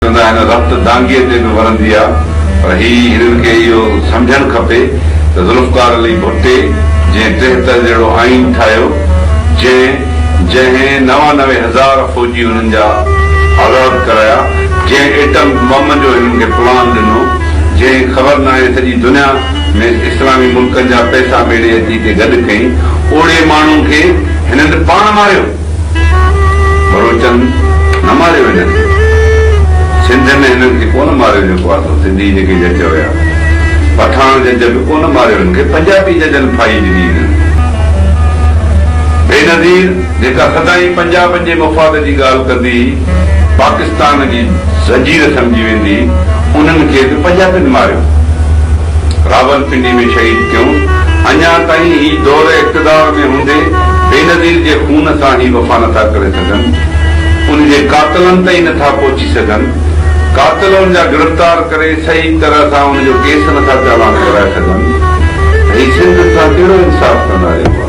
نڪرندا آهن، رت دانگيء تي به ورندي آ، پر هي هنن کي اهو سمجهڻ کپي ته ذوالفقار علي ڀٽي جنهن 73 جهڙو آئين ٺاهيو، جنهن جنهن 99 هزار فوجي هنن جا آزاد ڪرايا، جنهن ايٽم بم جو هنن کي پلان ڏنو، جنهن خبر ناهي سڄي دنيا ۾ اسلامي ملڪن جا پئسا ميڙي اچي هتي گڏ ڪئين، اوڙي ماڻهو کي هنن پاڻ ماريو. بلوچن نه ماريو هنن کي. سنڌ ۾ هنن کي ڪونه ماريو جيڪو آ سو سنڌي جيڪي جج هيا. پٺاڻ جج به ڪونه ماريو هنن کي پنجابي ججن ڦاهي ڏني هنن کي. بينظير جيڪا سدائين پنجابن جي مفاد جي ڳالهه ڪندي هئي پاڪستان جي زنجير سمجهي ويندي هئي انهن کي به پنجابين ماريو. راولپنڊي ۾ شهيد ڪيون، اڃا تائين هي دور اقتدار ۾ هوندي بينظير جي خون سان هي وفا نٿا ڪري سگهن، ان جي قاتلن تائين نٿا پهچي سگهن، قاتل ان جا گرفتار ڪري صحيح طرح سان ان جو ڪيس نٿا چالان ڪرائي سگهن ته هي سنڌ سان ڪهڙو انصاف ڪندا جيڪو.